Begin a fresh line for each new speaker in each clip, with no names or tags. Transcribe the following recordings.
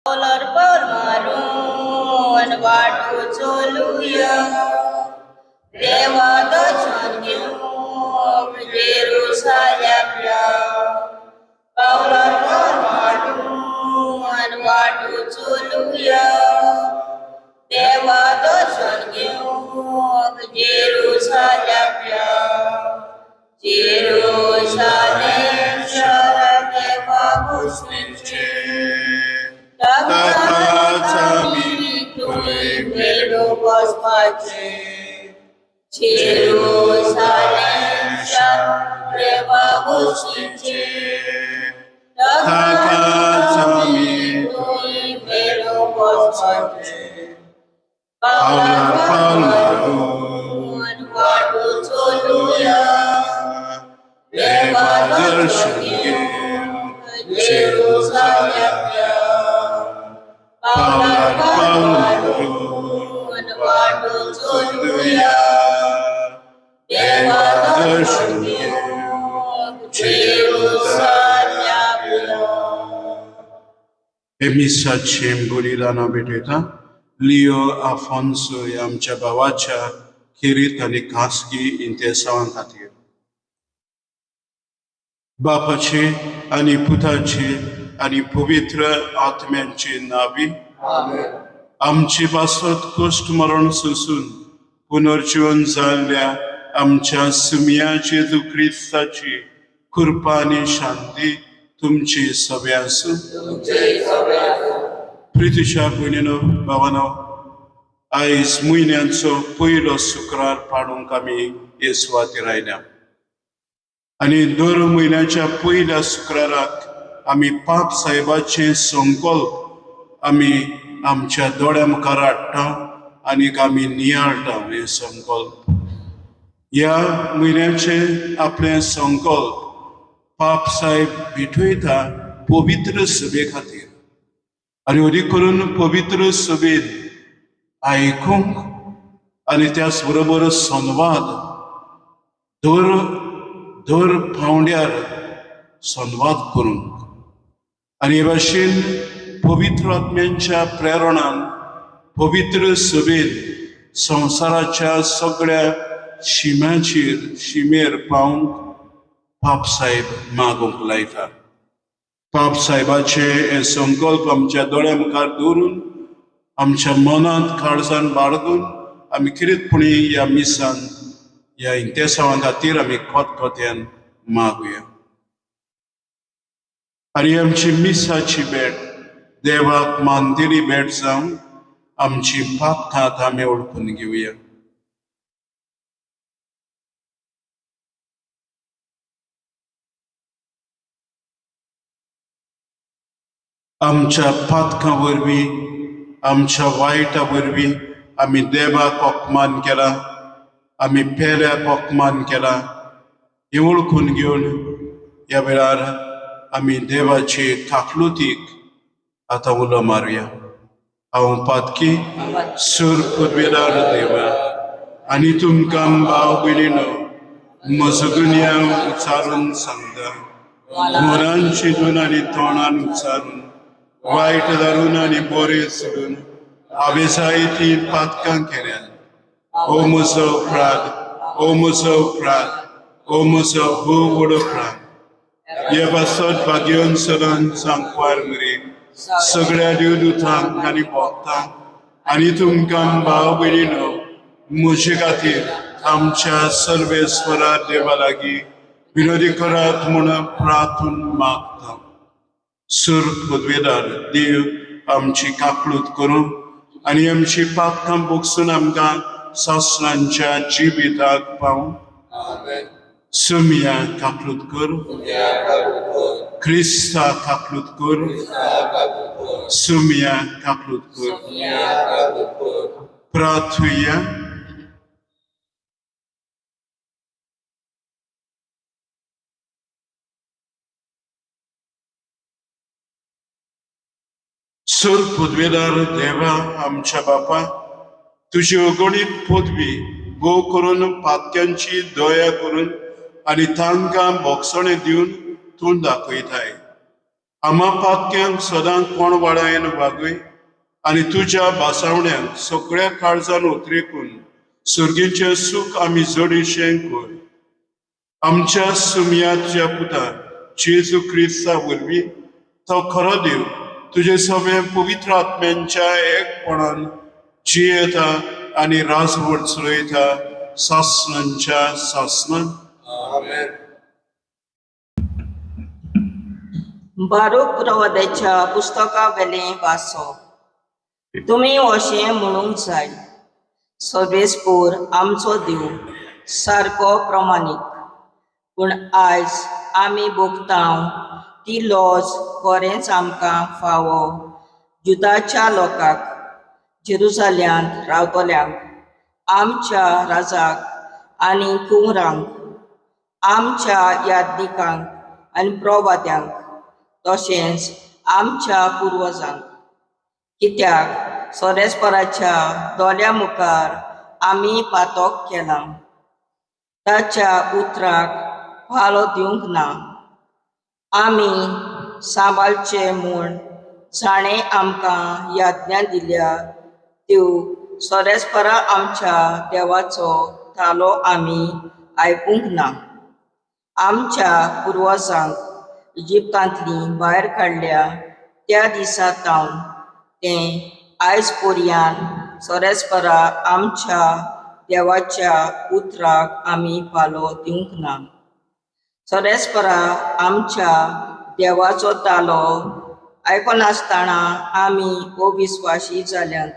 पावलार पावल मारून वाटो चलुया, देवा दर्शन घेवंक जेरुसलेमला. पावलार पावल मारून वाटो चलुया, देवा दर्शन घेवंक जेरुसलेमला. जेरुसलेम शहर देवा गोश्टीचें, ताकाच आमी थंय मेळो बसपाचें. जेरुसलेम शार देवा गोश्टीचें, ताकाच आमी थंय मेळो बसपाचें. पावलार पावल मारून वाटो चलुया, देवा दर्शन घेवंक जेरुसलेमला. पावलार पावल मारून वाटो चलुया, देवा दर्शन घेवंक जेरुसलेमला.
हे मिसाचे बलिदान भेटयता लिओ आफोन्सो ह्या आमच्या भावाच्या खेरीत आनी खासगी इंतेसांवां खातीर. बापाचे आनी पुताचे आनी पवित्र आत्म्यांचे नावी. आमचे पासत कश्ट मरण सोसून पुनर्जीवन जाल्ल्या आमच्या सुमयाचे क्रिस्ताची कृपा आनी शांती तुमची सगळे आसूं. प्रितीच्या भयणीनो भावानो, आयज म्हयन्याचो पयलो शुक्रार पाडूंक आमी हे सुवातेर आयल्या आनी दर म्हयन्याच्या पयल्या शुक्राराक आमी पाप साहेबाचे संकल्प आमी आमच्या दोळ्या मुखार हाडटा आनीक आमी नियाळटा. हे संकल्प, ह्या म्हयन्याचे आपले संकल्प पाप साहेब भेटयता पवित्र सभे खातीर आनी अदीक करून पवित्र सभेन आयकूंक आनी त्याच बरोबर संवाद दर दर पावंड्यार संवाद करूंक आनी हे भाशेन पवित्र आत्म्यांच्या प्रेरणान पवित्र सभेन संवसाराच्या सगळ्या शिम्याचेर शिमेर पावंक पाप साहेब मागूंक लायता. पाप साहेबाचे हे संकल्प आमच्या दोळ्या मुखार दवरून आमच्या मनांत काळजान बाळगून आमी किरीतपणी ह्या मिसान ह्या इंतेसांवां खातीर आमी खतखत्यान मागुया. आनी आमची मिसाची भेट देवाक मानदिली भेट जावन आमची पापथात आमी वळखून घेवया. आमच्या पातकां वरवीं, आमच्या वायटा वरवीं आमी देवाक अपमान केला, आमी पेल्याक अपमान केला हें वळखून घेवन ह्या वेळार आमी देवाचे काकलुतीक आतां उलो मारुया. हांव पातकी सूर पुर्वेदार देवा आनी तुमकां भाव भयणीनो म्हजो गुन्यांव उच्चारून सांगता. मनान चिंतून आनी तोंडान उच्चारून, वायट धरून आनी बरें सोडून हांवें जायतीं पातकां केल्यात. ओ म्हजो अपराध, ओ म्हजो अपराध, ओ म्हजो भोव व्हड अपराध. हे पासत भाग्यवन सदां सांकवार मरे सगळ्या देवदूतांक आनी भक्तांक आनी तुमकां भाव भयणीनो म्हजे खातीर आमच्या सर्वेस्वरा देवा लागीं विनोदी करात म्हूण प्रार्थून मागता. सूर पदवेदार देव आमची काकळूत करूं आनी आमची पातकां बोगसून आमकां सासणांच्या जिविताक पावूं. सुमिया काकलूत कर, क्रिस्ता काकलूत कर, सुमिया काकलूत कर. प्रार्थुया. सूर पदवेदार देवा आमच्या बापा, तुजी अगणीत पदवी भोव करून पातक्यांची दया करून आनी तांकां बोगसणें दिवन तूं दाखयताय. आमा पातक्यांक सदां कोण वाडायन वागय आनी तुज्या भासावण्यांक सगळ्या काळजान उतरेकून सर्गीचें सूख आमी जोडीशें कर. आमच्या सुमयाच्या पुता जेजू क्रिस्ता वरवीं तो खरो देव तुजे सगळे पवित्र आत्म्यांच्या एकपणान जियेता आनी राजवट चलयता सासणांच्या सासणां.
आमेन.
बारूक प्रवादाच्या पुस्तकावेलें वाचप. तुमी अशें म्हणूंक जाय, सर्वेस्पोर आमचो देव सारको प्रमाणीक, पूण आयज आमी भोगतांव ती लॉज खरेंच आमकां फावो जुदाच्या लोकांक, जेरुजाल्यांत रावतल्यांक, आमच्या राजाक आनी कुंवरांक, आमच्या यादनिकांक आनी प्रवाद्यांक, तशेंच आमच्या पुर्वजांक. कित्याक सोरेस्पराच्या दोळ्या मुखार आमी पातक केलां, ताच्या उतराक पालो दिवंक ना. आमी सांबाळचे म्हूण जाणें आमकां याज्ञा दिल्या त्यो सोरेस्परा आमच्या देवाचो तालो आमी आयकूंक ना. आमच्या पुर्वजांक इजिप्तांतली भायर काडल्या त्या दिसा तावन तें आयज पर्यान सोरेस्परा आमच्या देवाच्या उतराक आमी पालो दिवंक ना. सोरेस्परा आमच्या देवाचो तालो आयकनासतना आमी अविस्वासी जाल्यात.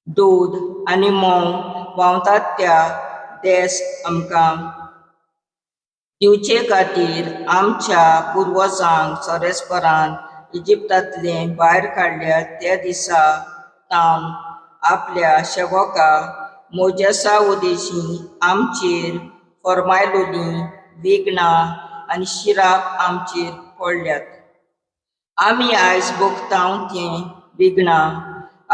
दूद आनी म्होंव व्हांवतात त्या देस आमकां दिवचे खातीर आमच्या पुर्वजांक सोरेस्परान इजिप्तांतले भायर काडल्या त्या दिसा तावन आपल्या सेवका मोजेसा उदेशी आमचेर फर्मायलोलीं विघ्नां आनी शिराप आमचेर पडल्यात. आमी आयज भोगतांव तें विघ्नां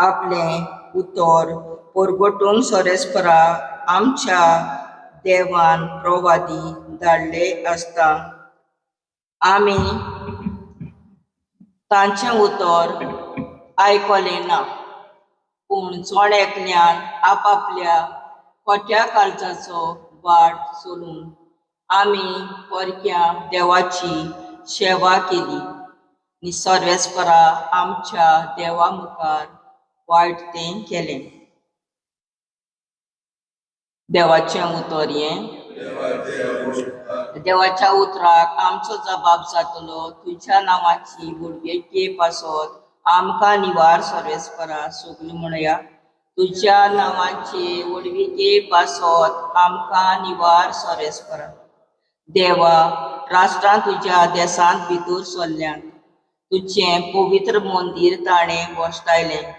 आपलें उतर परगटूंक सोरेस्परा आमच्या देवान प्रवादी धाडले आसता आमी तांचें उतर आयकलें ना. पूण जण एकल्यान आपापल्या खोट्या काळजाचो वाट चलून आमी परक्या देवाची सेवा केली आनी सर्वेस्परा आमच्या देवा मुखार वायट तें केलें. देवाचें उतर हें. देवाच्या उतराक आमचो जबाब जातलो. तुज्या नांवाची व्हडविके पासत आमकां निवार सर्वेस्परा. सगळीं म्हणया, तुज्या नांवाचे व्हडविके पासत आमकां निवार सर्वेस्परा. देवा, राष्ट्रां तुज्या देसांत भितर सरल्यांत, तुजें पवित्र मंदीर ताणें भश्टायलें,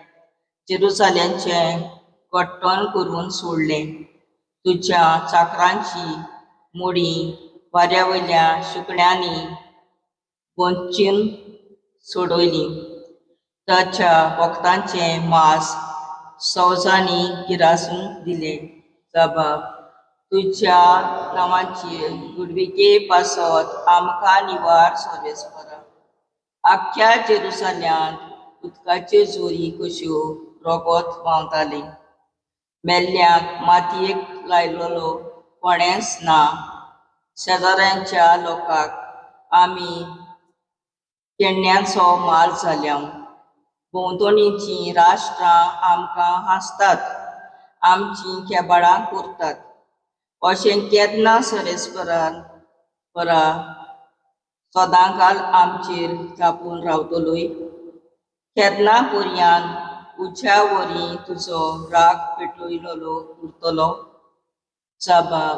जेरुजाल्यांचें कट्टण करून सोडलें. तुज्या चाकरांची मोडी वाऱ्या वयल्या सुकण्यांनी गोंचून सोडयली. ताच्या भक्तांचें मांस सवजांनी गिरासूंक दिलें. जबाब, तुज्या नांवाचे व्हडविके पासत आमकां निवार सर्वेस्परा. आख्ख्या जेरुजाल्यांत उदकाच्यो जोरी कश्यो रगत व्हांवतालें. मेल्ल्यांक मातयेक लायलेलो कोणेंच ना. शेजाऱ्यांच्या लोकांक आमी केण्यांचो माल जाल्या. भोंवतणीचीं राष्ट्रां आमकां हांसतात, आमचीं खेबाडां करतात. अशें केन्ना सरेस्परान परा सदांकाल आमचेर तापून रावतलोय? केन्ना पर्यान उज्या वरी तुजो राग पेटयलेलो उरतलो? जबाब,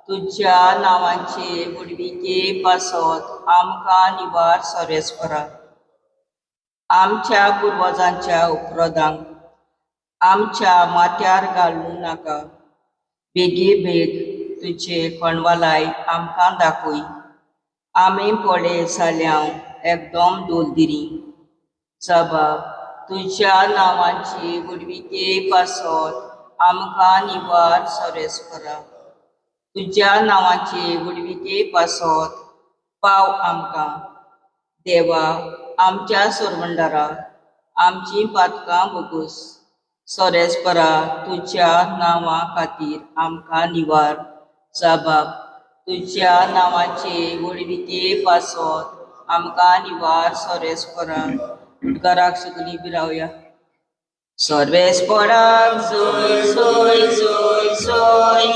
तुज्या नांवाचे व्हडविके पासत आमकां निवार सर्वेस्परा. आमच्या पुर्वजांच्या उपरोधांक आमच्या माथ्यार घालूं नाका. बेगीबेग तुजे खणवालाय आमकां दाखय. आमी पळय जाल्यार एकदम दोलदिरी. जबाब, तुज्या नांवाची व्हडविके पासत आमकां निवार सर्वेस्परा. तुज्या नांवाचे व्हडविके पासत पाव आमकां. देवा आमच्या सोरवंडारा आमची पातकां भोगूस सोरेस्परा तुज्या नांवा खातीर आमकां निवार साबाब तुज्या नांवाचे व्हडविके पासत आमकां निवार सोरेस्परा. उदकाराक सगळीं बिरावया. सर्वेस्पराक जोय जोय जोय जोय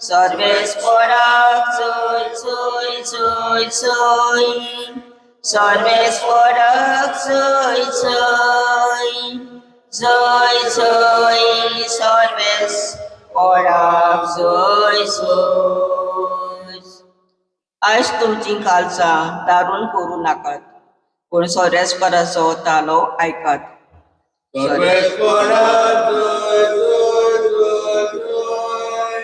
सर्वेस्पराक जोय जोय जोय जोय सर्वेस्पराक जोय जोय जोय जोय सर्वेस्पराक जोय जोय. आयज तुमची काळजां दारून करूं नाकात पूण सोरेस्पराचो तालो आयकात.
सर्वेस्पराक जोय जोय जोय जोय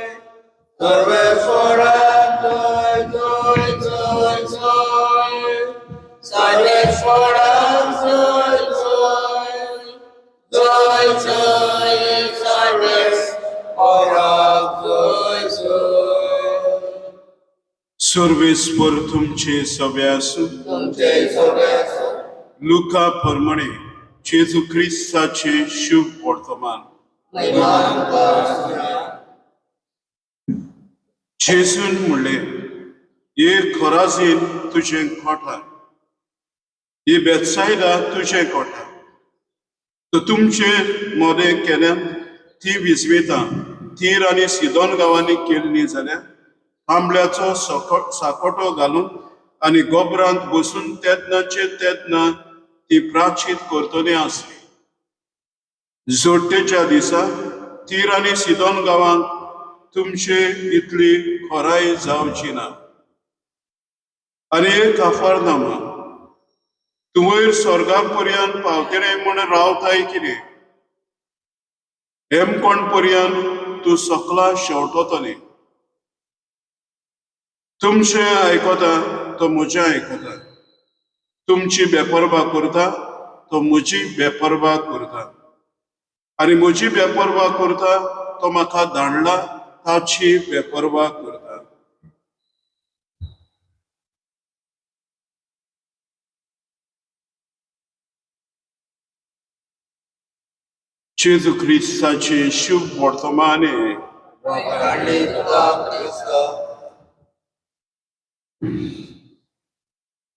सर्वेस्पराक जोय जोय जोय जोय
सर्वेस्पराक जोय जोय जोय जोय सर्वेस्पराक जोय जोय.
सर्वेस्पर तुमचे सगळे आसूं.
तुमचे सगळे आसूं.
लुका प्रमाणे जेजू क्रिस्ताचे शुभ वर्तमान. जेजून म्हणलें, हे खोराजीन तुजें कोठार, हे बेतसायदा तुजें कोठार, तर तुमचे मदें केल्यान ती विजवेता तीर आनी सिदोन गांवांनी केल्ली जाल्यार आंबल्याचो साकोटो घालून आनी गोबरांत बसून तेदनाचे तेदना ती प्राचीत करतली आसली. जोडटेच्या दिसा तीर आनी सिदोन गांवांत तुमचे इतली खोराय जावची ना. आनी एक काफरनामा, तूं वयर स्वर्गा पर्यंत पावतलें म्हूण रावताय कितें? हेमकोण पर्यंत तूं सकला शेवटतलें. तुमचें आयकता तो म्हजें आयकता, तुमची बेपर्वा करता तो म्हजी बेपर्वा करता, आनी म्हजी बेपर्वा करता तो म्हाका धाडला ताची बेपर्वा करता. जेजू क्रिस्ताचे शुभ वर्तमान.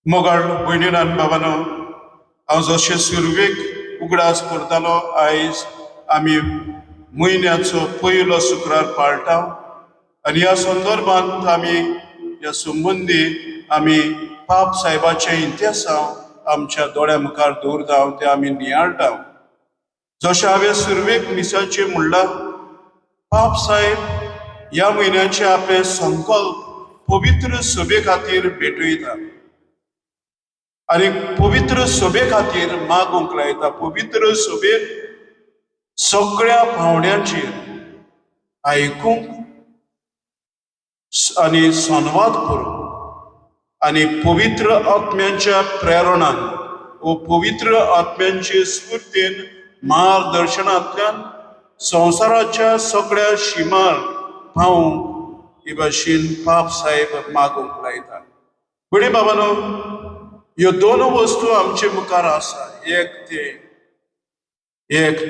मोगाळ भयणीन आनी बाबानो, हांव जशें सुरवेक उगडास करतालो, आयज आमी म्हयन्याचो पयलो शुक्रार पाळटा आनी ह्या संदर्भांत आमी ह्या संबंदी आमी पाप साहेबाचें इतिहासांव आमच्या दोळ्या मुखार दवरता, तें आमी नियाळटा. जशें हांवें सुरवेक मिसाचें म्हणलां, पाप साहेब ह्या म्हयन्याचे आपले संकल्प पवित्र सभे खातीर भेटयता आनी पवित्र सभे खातीर मागूंक लायता. पवित्र सभेत सगळ्या पावंड्यांचेर आयकूंक आनी संवाद करूंक आनी पवित्र आत्म्यांच्या प्रेरणान वो पवित्र आत्म्यांचे स्फूर्तीन मार्गदर्शनांतल्यान संवसाराच्या सगळ्या शिमार पावूंक हे भाशेन पाप साहेब मागूंक लायता. भयणी बाबानो, ह्यो दोन वस्तू आमचे मुखार आसा. एक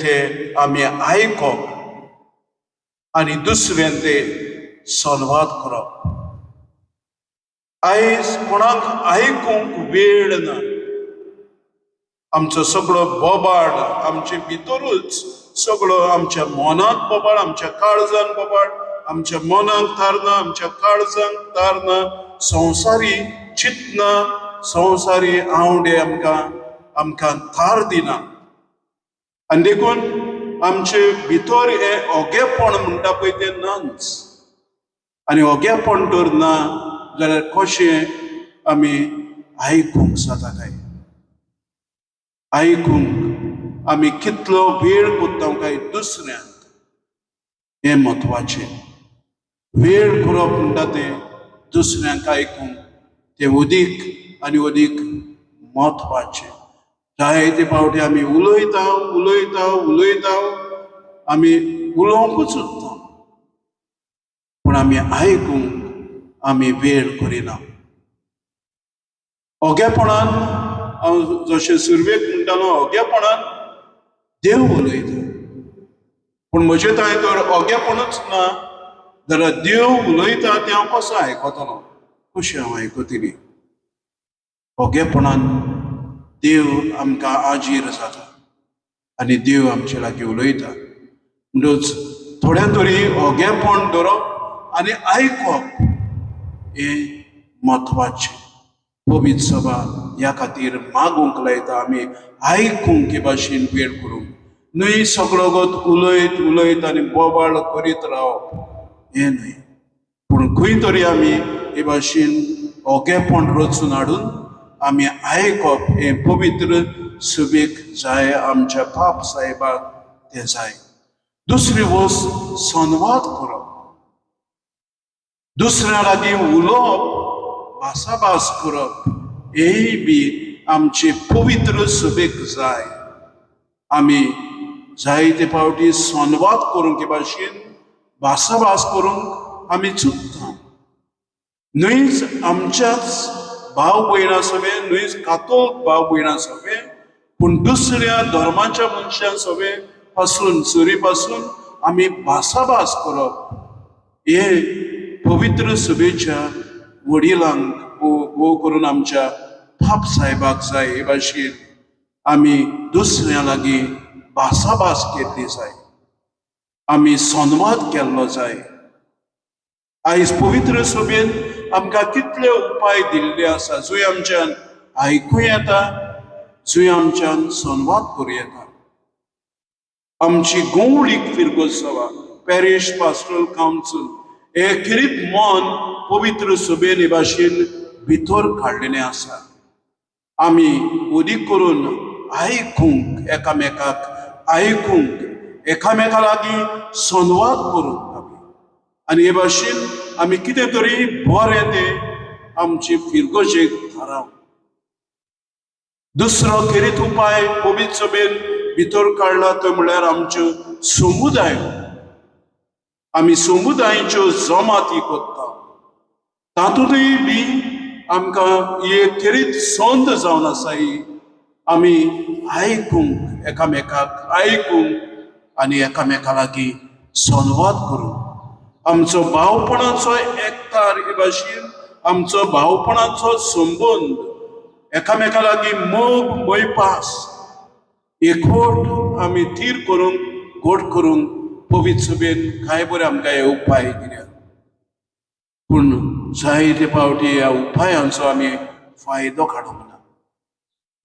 ते आमी आयकप आनी दुसरें ते संवाद करप. आयज कोणाक आयकूंक वेळ ना. आमचो सगळो बोबाड आमचे भितरूच, सगळो आमच्या मनांत बोबाड, आमच्या काळजान बोबाड, आमच्या मनाक थारना, आमच्या काळजांक थारना, संवसारी चिंतना, संवसारी आवडे आमकां थार दिना. आनी देखून आमचे भितर हें ओगेपण म्हणटा पळय तें नाच. आनी ओगेपण तर ना जाल्यार कशें आमी आयकूंक जाता काय? आयकूंक आमी कितलो वेळ कोत्ता काय दुसऱ्यांक, हें म्हत्वाचें. वेळ करप म्हणटा तें दुसऱ्यांक आयकूंक तें अदीक आनी अदीक म्हत्वाचें. जायते फावटी आमी उलयता उलयता उलयता, आमी उलोवंकूच उरता, पूण आमी आयकूंक आमी वेळ करिना. ओगेपणान हांव जशें सुरवेक म्हणटालो, ओगेपणान देव उलयता, पूण म्हजे थंय तर ओगेपणूच ना जाल्यार देव उलयता तें हांव कसो आयकतलो, कशें हांव आयकतली? ओगेपणान देव आमकां आजीर जाता आनी देव आमचे लागीं उलयता. म्हणटच थोड्या तरी ओगेपण दवरप आनी आयकप हें म्हत्वाचें. पवित्र सभा ह्या खातीर मागूंक लायता आमी आयकूंक हे भाशेन वेळ करूंक न्हय, सगळो गत उलयत उलयत आनी बोवाळ करीत रावप हें न्हय, पूण खंय तरी आमी हे भाशेन ओगेपण रचून हाडून आमी आयकप हें पवित्र सभेक जाय, आमच्या पाप साहेबाक तें जाय. दुसरी वस्त संवाद करप, दुसऱ्या लागीं उलोवप, भासाभास करप हेंय बी आमचे पवित्र सभेक जाय. आमी जायते फावटी संवाद करूंक हे भाशेन भासाभास करूंक आमी चुकता. न्हयच आमच्याच भाव भयणां सवें, न्हयच कातोल्क भाव भयणां सवें, पूण दुसऱ्या धर्माच्या मनशां सवें पासून सरी पासून आमी भासाभास करप हें पवित्र सभेच्या वडिलांक वो करून आमच्या पाप साहेबाक जाय. हे भाशेन आमी दुसऱ्या लागीं भासाभास केल्ली जाय, आमी संवाद केल्लो जाय. आयज पवित्र सभेन आमकां कितले उपाय दिल्ले आसा, जंय आमच्यान आयकूं येता, जंय आमच्यान संवाद करूं येता. आमची गोवळीक फिरगोज सभा, पॅरिश पास्टरल कावन्सील हे खेरीत मन पवित्र सभेन हे भाशेन भितर काडलेलें आसा. आमी अदीक करून आयकूंक, एकामेकाक आयकूंक, एकामेका लागीं संवाद करूंक आमी, आनी हे भाशेन आमी कितें तरी बरें तें आमचे फिरगोजेक थारावंक. दुसरो खेरीत उपाय पवित्र सभेन भितर काडला तो म्हणल्यार आमच्यो समुदाय. आमी समुदायाच्यो जमाती करता, तातूंतय बी आमकां एक खेरीत संद जावन आसा ही आमी आयकूंक, एकामेकाक आयकूंक आनी एकामेका लागीं संवाद करूंक. आमचो भावपणाचो एकतार हे भाशेन आमचो भावपणाचो संबंद एकामेका लागीं मोग मोयपास एकवट आमी थीर करूंक, गोड करूंक पवित्र सभेन कांय बरें आमकां हे उपाय दिल्या. पूण जायते फावटी ह्या उपायांचो आमी फायदो काडूंक ना.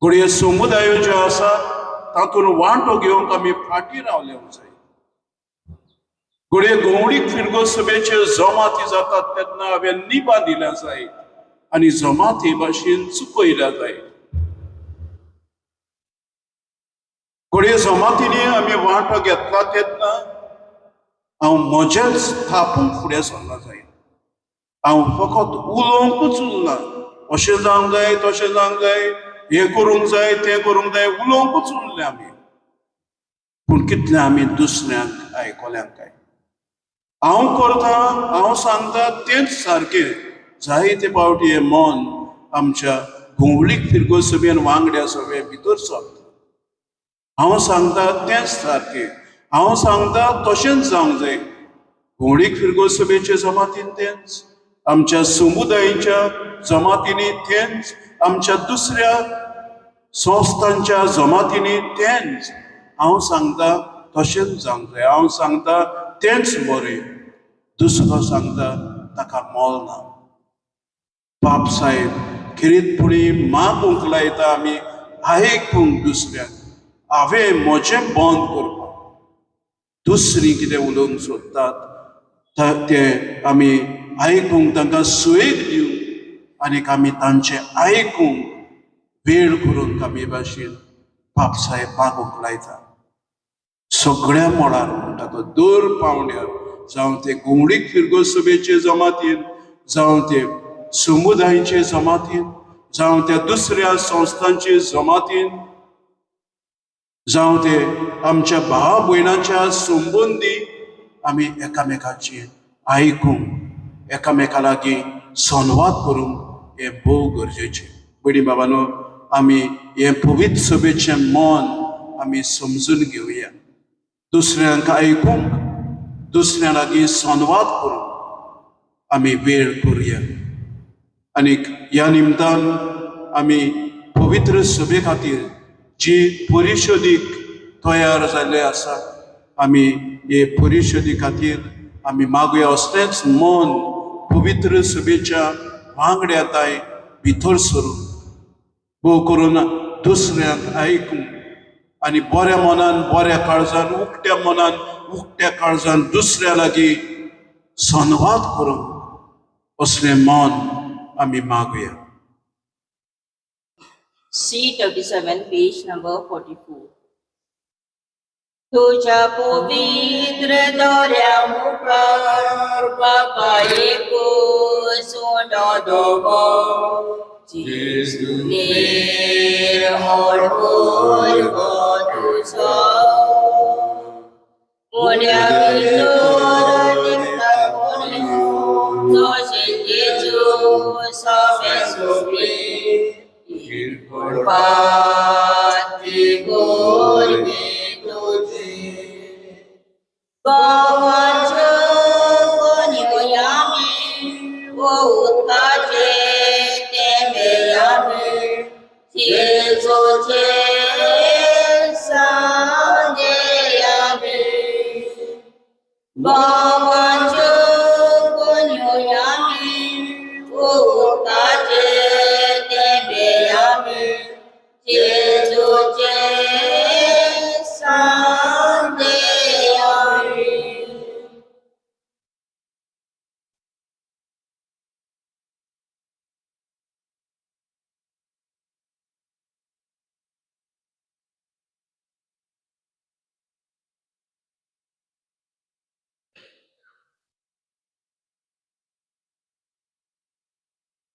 घडये समुदायो ज्यो आसा तातूंत वांटो घेवंक आमी फाटीं रावले जाय. घडये गोवणीक फिरगोज सभेच्यो जमाती जातात तेन्ना हांवें निबां दिल्या जाय आनी जमाती भाशेन चुकयल्या जाय. घडये जमातींनी आमी वांटो घेतला तेन्ना हांव म्हजेंच थापूंक फुडें सरला जाय, हांव फकत उलोवंकूच उरना, अशें जावंक जाय, तशें जावंक जाय, हें करूंक जाय, तें करूंक जाय, उलोवंकूच उरलें आमी. पूण कितलें आमी दुसऱ्यांक आयकल्यांक काय? हांव करता, हांव सांगता तेंच सारकें. जायते फावटी हें मन आमच्या घुंवळीक फिरगोज सभेन वांगड्या सभे भितर सरता. हांव सांगता तेंच सारकें, हांव सांगता तशेंच जावंक जाय. घुंवळीक फिरगोज सभेचे जमातीन तेंच, आमच्या समुदायाच्या जमातींनी तेंच, आमच्या दुसऱ्या संस्थांच्या जमातींनी तेंच. हांव सांगता तशेंच जावंक जाय, हांव सांगता तेंच बरें, दुसरो सांगता ताका मोल ना. पाप साहेब खेरीतपणी मागूंक लायता आमी आयकूंक दुसऱ्यांक, हांवें म्हजें बंद करपाक. दुसरी कितें उलोवंक सोदतात तें आमी आयकूंक तांकां सुयेग दिवंक आनीक आमी तांचें आयकूंक वेळ करूंक आमी भाशेन पाप साहेब मागूंक लायता. सगळ्या मळार म्हणटा तो दर पावंड्यार, जावं ते घुंवडीक फिरगोज सभेचे जमातीन, जावं ते समुदायाचे जमातीन, जावं त्या दुसऱ्या संस्थांचे जमातीन, जावं ते आमच्या भाव भयणाच्या संबंदी आमी एकामेकाचे आयकूंक, एकामेका लागीं संवाद करूंक हें भोव गरजेचें. भयणी बाबानो, आमी हें पवित्र सभेचें मन आमी समजून घेवया. दुसऱ्यांक आयकूंक, दुसऱ्यां लागीं संवाद करूंक आमी वेळ करुया. आनीक ह्या निमतान आमी पवित्र सभे खातीर जी परिशदीक तयार जाल्ले आसा, आमी हे परिशदी खातीर आमी मागुया. असलेंच मन पवित्र सभेच्या वांगड्या ताय भितर सरून भोव करून दुसऱ्यांक आयकूंक आनी बऱ्या मनान, बऱ्या काळजान, उकत्या मनान, उकत्या काळजान दुसऱ्या लागीं संवाद करूंक असलें मन आमी मागुया.
C37, page number 44. तुझ्या पवित्र दोऱ्या मुखार बाबा एक सोनो दोगो जेजूनेर होड तुझो मोन्या भितर निमता कोणी तशें जेजू सवे सोबी पाती गोरगी तुझी गोवाच्यो कोन्योयामी वो उदकाचे तेंबेयामी जेजूचे सांजेयामी गोवाच्यो कोन्योयामी वो उदकाचे तेंबेयामी जेजूचे सांजेयामी.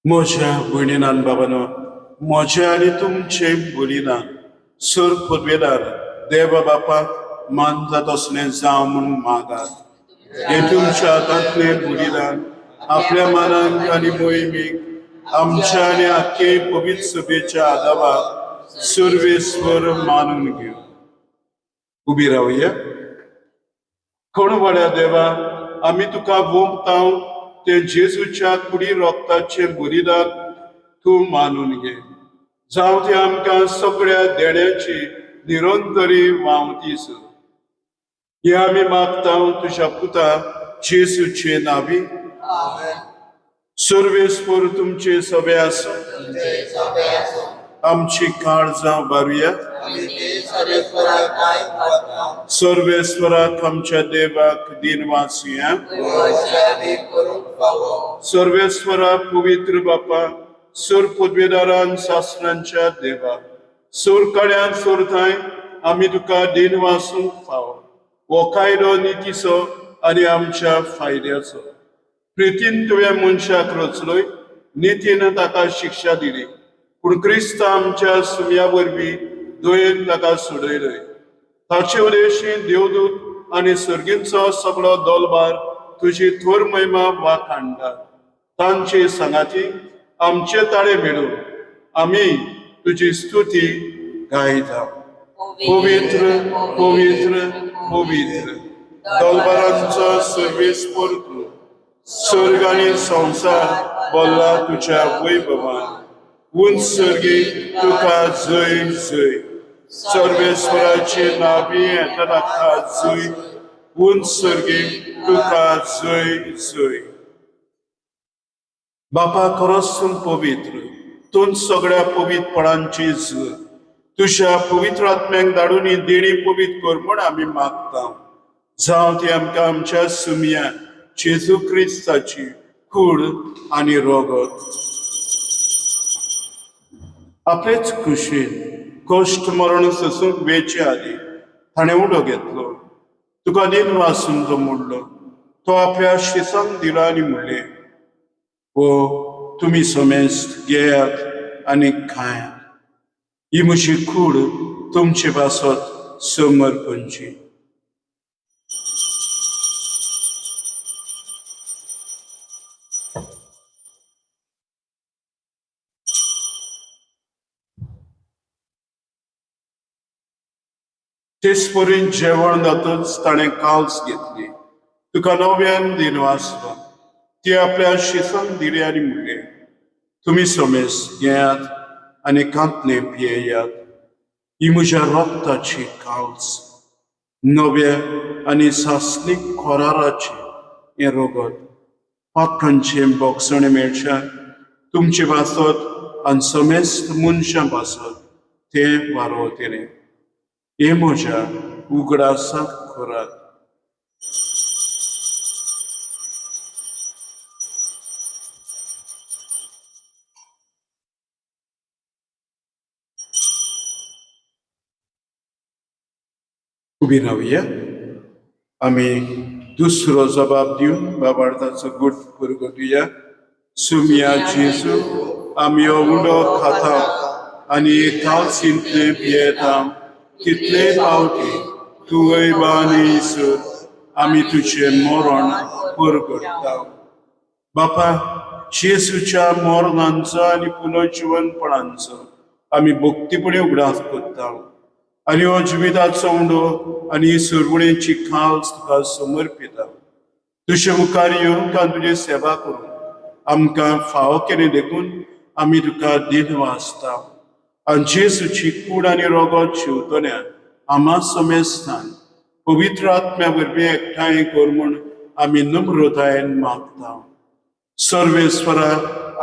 म्हज्या भयणीनान बाबानो, म्हज्या आनी तुमचे भुलिना सुर पदवेदार देव बापाक मान जात असलें जावं म्हूण मागात. हे तुमच्या हातांतले बुलिदान आपल्या मनाक आनी मोहिमेक आमच्या आनी आख्खे पवित्र सभेच्या आदाबाक सुर्वेस्वर मानून घेवं. उबी रावया. कोण वाड्या देवा, आमी तुका वोंपता ते जेजूच्या कुडी रोगताचें बलिदान तूं मानून घे. जावं ते आमकां सगळ्या देण्याची निरंतरी वावती सर. हे आमी मागता तुज्या पुता जेजूचे नावी. सर्वेस्पर तुमचे सभे आसूं. आमची काळजां बारुया. सर्वेस्वराक आमच्या देवाक दिन वाचुया. सर्वेस्वरा पवित्र बापा, सुर पदवेदारान शास्त्रांच्या देवा, सुर कड्यान सोरताय आमी तुका दिन वाचूंक फावो. हो कायदो नितीचो आनी आमच्या फायद्याचो. प्रितीन तुवें मनशाक रचलोय, नितीन ताका शिक्षा दिली, पूण क्रिस्त आमच्या सुम्या वरवीं दयेन ताका सोडयलोय. ताचे उदेशी देवदूत आनी सर्गींचो सगळो दोलबार तुजी थोर महिमा वाखाणटात. तांचे सांगाती आमचे ताळे मेळून आमी तुजी स्तुती गायता. पवित्र पवित्र पवित्र दलबारांचो सर्वेस्पर तूं, स्वर्ग आनी संवसार बोल्ला तुज्या वैभवान. उंच सर्गी तुका जय जय. सर्वेस्वराचे नावी येता ताका जय. उंच सर्गी तुका जय जय. बापा खरोच तूं पवित्र, तूं सगळ्या पवित्रपणांची जय. तुज्या पवित्र आत्म्याक धाडून ही देणी पवित्र कर म्हूण आमी मागता. जावं ती आमकां आमच्या सुमया जेजू क्रिस्ताची कूड आनी रोगत. आपलेच कुशीन कश्ट मरण सोसूंक वेचे आदी ताणें उडो घेतलो, तुका दिन वासून तो मोडलो, तो आपल्या शिसांक दिलो आनी म्हणलें, हो तुमी समेस्त घेयात आनी खायात, ही म्हजी कूड तुमचे पासत समर्पणची. तेच परीन जेवण जातच ताणें काल्स घेतली, तुका नव्यान दिनवासलो, ती आपल्या शिसांक दिली आनी म्हणलें, तुमी समेस घेयात आनी कांतले पियेयात, ही म्हज्या रक्ताची काल्स, नव्या आनी सासणीक कराराचें हें रगत, पातकांचें बोगसणें मेळच्या तुमचे पासत आनी समेस्त मनशां पासत तें वारोवतलें. हें म्हज्या उगडासाक करात. उबी रावया. आमी दुसरो जबाब दिवन बाबार्थाचो गुट पुरगटुया. सुमिया जेजू, आमी हो उंडो खाता आनी कालसींतले पियेता, तितले पावटी तुवय बानी सर आमी तुजें मरण परगटता. बापा, जेजूच्या मरणांचो आनी पुनर्जिवनपणांचो आमी भक्तीपणी उगडास करता आनी हो जिविताचो उंडो आनी सुरवणेची खास तुका समर्पिता. तुजे मुखार येवन आनी तुजी सेवा करून आमकां फावो केली देखून आमी तुका दिनवासता. आनी जेजूची कूड आनी रगत शिंवतल्या आमा समेस्तान पवित्र आत्म्या वरवीं एकठांय कर म्हूण आमी नम्रतायेन मागता. सर्वेस्वरा,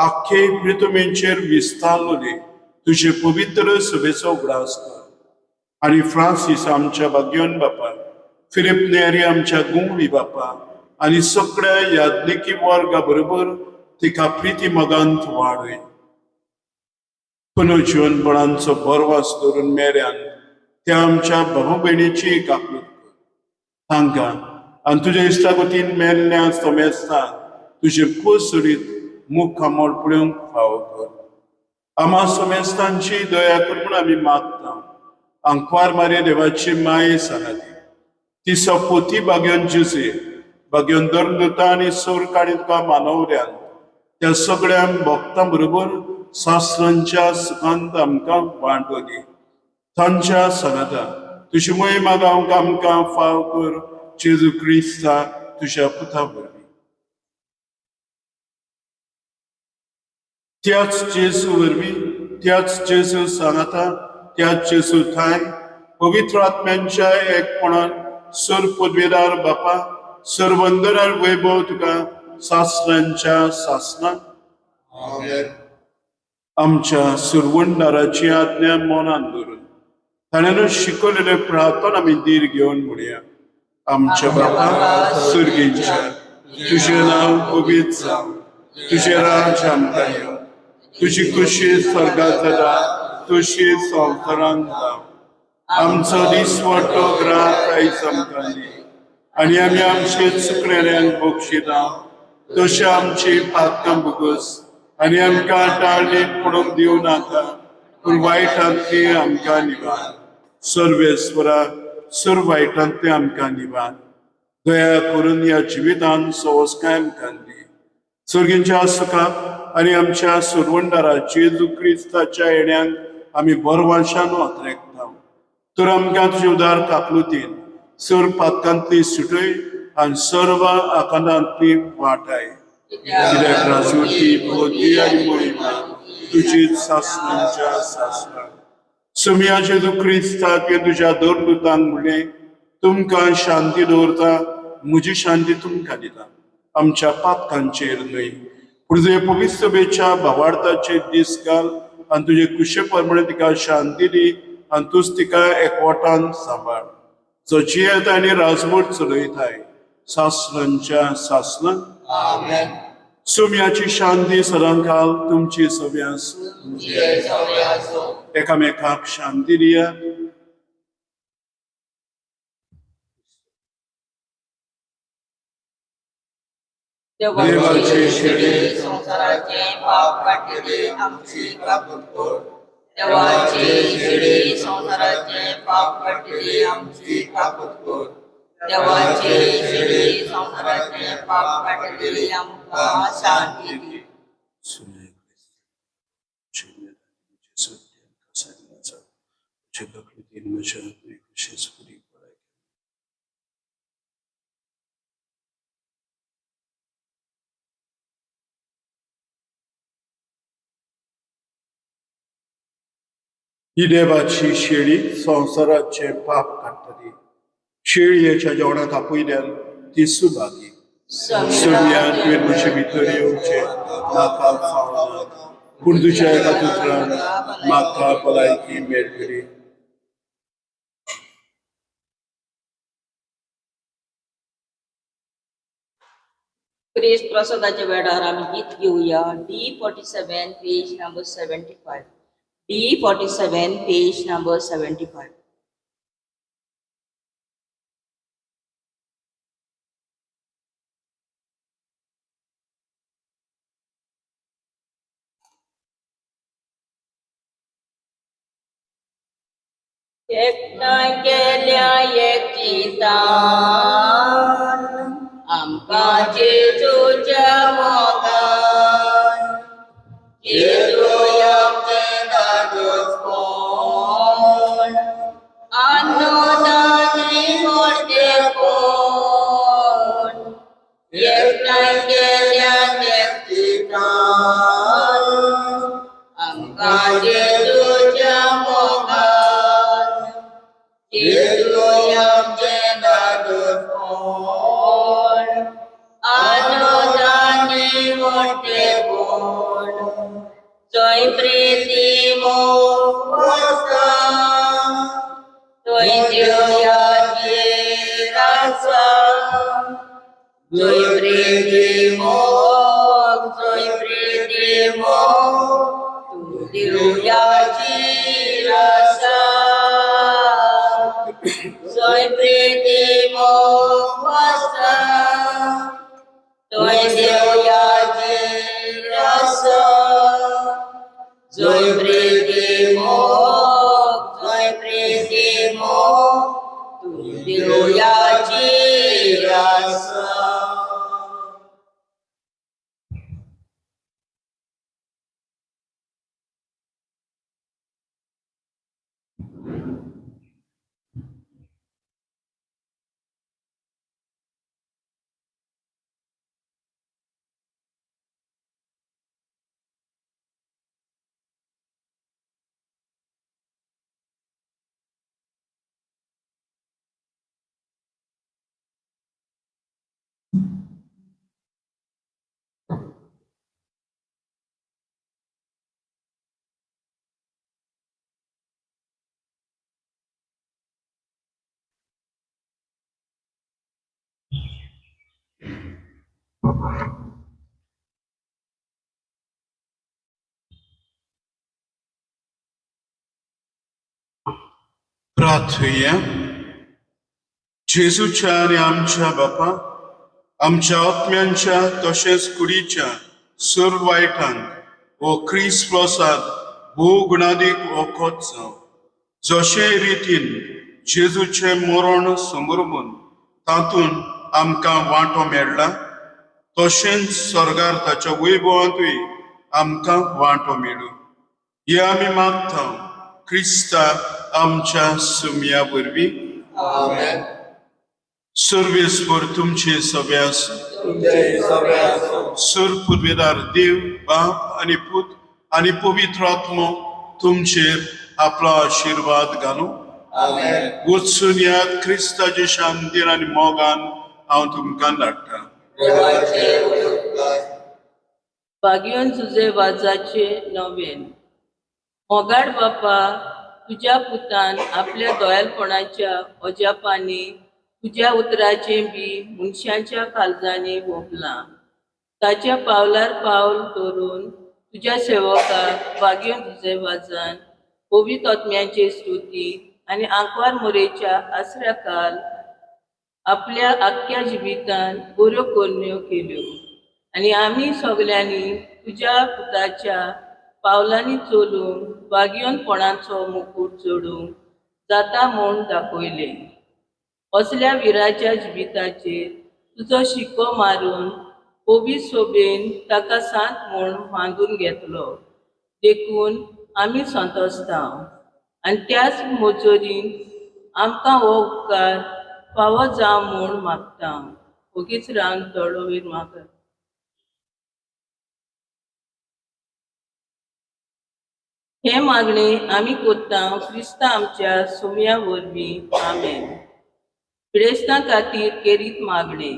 आख्खे पृथ्वीचेर विस्तारलेले तुजे पवित्र सभेचो उगडास कर आनी फ्रांसीस आमच्या भाग्यवन बापा, फिलिप नेरी आमच्या गुंगळी बापा आनी सगळ्या याज्ञिकी वर्गा बरोबर तिका प्रिती मोगांत वाडय. पुनर्जिवनपणांचो बरवास धरून मेऱ्यान त्या आमच्या भाव भयणीची काकूत कर. तांकां आनी तुज्या इश्टागतीन मेल्ल्या समेस्तान तुजे पसरीत मुखामळ पळोवंक फावो कर. आमा समेस्तांची दया कर म्हूण आमी मागता. आंकवार मारिया देवाची माये सांगाती, ती सपोती भाग्यन जुजे भाग्यन धर्मदूता आनी सोर काडी तुका मानवल्यान त्या सगळ्या भक्तां बरोबर सासरांच्या सुखांत आमकां वांटो दी. तांच्या सांगाता तुजी महिमा गावंक आमकां फाव कर, जेजू क्रिस्ता तुज्या पुता वरवीं. त्याच जेजू वरवीं, त्याच जेजू सांगाता, त्याच जेजू ठांय पवित्र आत्म्यांच्या एकपणान सर पदवेदार बापा, सरवंदरार वैभव तुका सासणांच्या सासणां. आमच्या सुरवंडाराची आज्ञा मनान धरून ताणें शिकवलेले प्रार्थना आमी धीर घेवन म्हणया. आमच्या बापा सुर्गींच्या, तुजें नांव पवित्र जावं, तुजें राज्य आमकां येवं, तुजी खुशी स्वर्गात जाता तशी संवसारांत जावं. आमचो दिसवटो ग्रास आयज आमकां दी आनी आमी आमचे चुकलेल्यांक बक्षिता तशें आमची पातकां भोगस आनी आमकां टाळणी पडूंक दिवं नाका, पूण वायटांतली आमकां निवार. सर्वेस्वरा, सर्व वायटांतली आमकां निवार. दया करून ह्या जिवितान सवसकाय आमकां दी. सर्गींच्या सुखाक आनी आमच्या सुरवंडारा जेजू क्रिस्ताच्या येण्यांक आमी बरवाशान वातरेकता. तर आमकां तुजे उदार काकलुतीन सर्व पातकांतली सुटय आनी सर्व आकांतांतली वाटाय. कित्याक राजवटी पदवी आनी महिमा तुजी सासणांच्या सासणां. सुमिया जेजू क्रिस्ता, तुवें तुज्या धर्मदूतांक म्हणलें, तुमकां शांती दवरता, म्हजी शांती तुमकां दिता. आमच्या पातकांचेर न्हय, पूण तुजे पवित्र सभेच्या भावार्थाचेर दीस घाल आनी तुजे कुशे प्रमाणे तिका शांती दी आनी तूंच तिका एकवटान सांबाळ, जो जियेता आनी राजवट चलयताय सासणांच्या सासणां. सुम्याची शांती सदांकाल तुमची सगळी आसूं. एकामेकाक शांती दिया.
देवाचे शेडे संवसाराचे पाप काडटले आमची काकूत कर. देवाचे शेडे संवसाराचे पाप काडटले आमची काकूत कर. देवाचे शेडे संवसाराचे पाप काडटले आमकां शांती दी.
ही देवाची शेळी संवसाराचे पाप काडटली. शेळयेच्या जेवणाक आपयल्यान ती सुभागी. सोम्या, तुवें म्हजे भितर येवचें म्हाका फावना, पूण तुज्या एका उतरान म्हाका भलायकी मेळटली.
क्रिस्त प्रसादाच्या वेळार आमी गीत घेवया. D 47 page number 75. D 47 page number 75. एकठांय केल्या एक चिंतान आमकां जेजूच्या मोगान, जेजू आमचें धादोसपण, अनुदानी मोटेपण. एकठांय केल्या एक चिंतान आमकां जेजूच्या मोगान, जेजू आमचें धादोसपण, अनुदानी मोटेपण. जंय प्रिती मोग आसा, थंय देवयाची आसा. जंय प्रिती मोग, जंय प्रिती मोग, तूं देवयाची आसा. जंय प्रिती मोग आसा, थंय देवयाची आसा. जंय प्रिती मोग, जंय प्रिती मोग, तूं देवयाची आसा.
प्रार्थुया. जेजूच्या आनी आमच्या बापा, आमच्या आत्म्यांच्या तशेंच कुडीच्या सुर वायटांक हो क्रिस्त प्रसाद भोव गुणादीक वखद जावं. जशे रितीन जेजूचें मरण समर्पून तातूंत आमकां वांटो मेळ्ळा, तशेंच स्वर्गार ताच्या वैभवांतूय आमकां वांटो मेळूं, हे आमी मागता क्रिस्ता आमच्या सुमया वरवीं.
आमेन.
सर्वेस्पर तुमचे सगळे आसूं.
तुमचे सगळे आसूं.
सर पुर्वेदार देव बाप आनी पूत आनी पवित्र आत्मो तुमचेर आपलो आशिर्वाद घालूं.
आमेन.
वचून यात, क्रिस्ताचे शांतीन आनी मोगान हांव तुमकां धाडटा.
देवाचे उपकार.
बागियोन तुजे वाजाचे नवेन. मोगाड बापा, तुज्या पुतान आपल्या दोयालपणाच्या अजापांनी तुज्या उतराचें बी मनशांच्या काळजांनी वोंपलां. ताच्या पावलार पावल दवरून तुज्या सेवकाक बागियोन तुजे वाजान पवित्र आत्म्याची स्तुती आनी आंकवार मोरेच्या आसऱ्या काल आपल्या आख्ख्या जिवितान बऱ्यो करण्यो केल्यो. आनी आमी सगल्यांनी तुज्या पुताच्या पावलांनी चलूंक बागियोनपणाचो मुकूट चडूंक जाता म्हूण दाखयलें. असल्या विराच्या जिविताचेर तुजो शिक्को मारून पवित्र सोबेन ताका सांत म्हूण बांदून घेतलो. देखून आमी संतोसता आनी त्याच मोजोरीन आमकां हो उपकार फावो जावं म्हूण मागता. ओगीच रावन थोडो वेळ मागत. हे मागणे आमी कोत्ता क्रिस्ता आमच्या सुम्या वरवीं. आमेन. पिडेस्तां खातीर केरीत मागणे.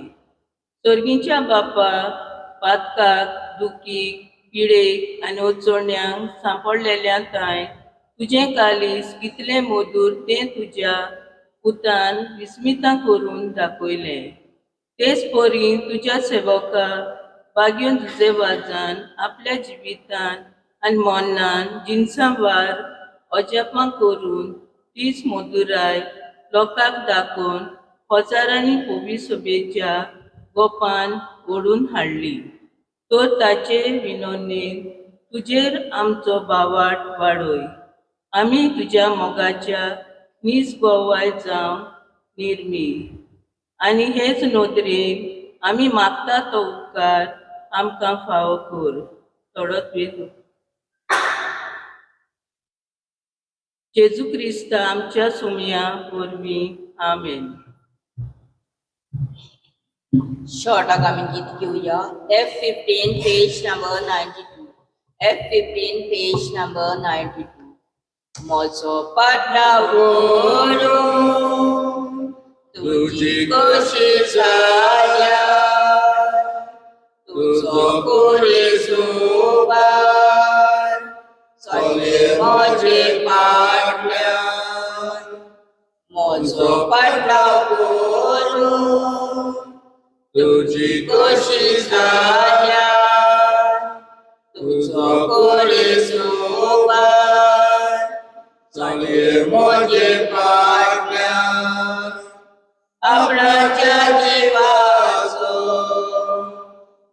सर्गीच्या बापा, पातकाक, दुखीक, पिडेक आनी अडचण्यांक सांपडलेल्या थांय तुजें कालीस कितलें मधूर तें तुज्या पुतान विस्मितां करून दाखयलें. तेच परी तुज्या सेवका बागयोन तुजे वाजान आपल्या जिवितान आनी मनान जिनसां वार अजापां करून तीच मधुराय लोकांक दाखोवन हजारांनी पवी सभेच्या गोपान ओडून हाडली. तर ताचे विनोदनेन तुजेर आमचो बावाट वाडय. आमी तुज्या मोगाच्या नीज गोवाय जावं निर्मी आनी हेच नदरेन आमी मागता तो उपकार आमकां फावो कर. थोडोच वेळ. जेजू क्रिस्ता आमच्या सुमया वरवीं. आमेन.
शॉर्टाक आमी गीत घेवया. F 15, page number 92. F 15, page number 92. म्हजो पाटला व्हरून तुजी कशी जाल्या, तुजो कोरी सुबार चले म्हजे पाटल्यान. म्हजो पाटला व्हरून
तुजी
कशी जाल्या, तुजो कोरी सुबार
चलये म्हजे पाटल्यान.
आपणाच्या जिवाचो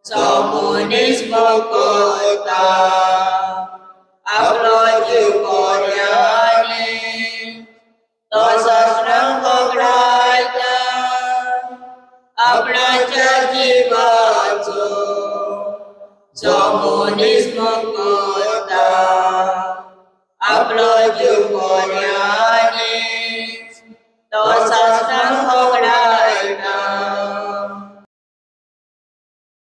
जो मनीस करता आपलो जीव कोऱ्यानी तो सस्त्र वगडायता. आपणाच्या जिवाचो जो मनीस करता आपलो जीव कोऱ्यानी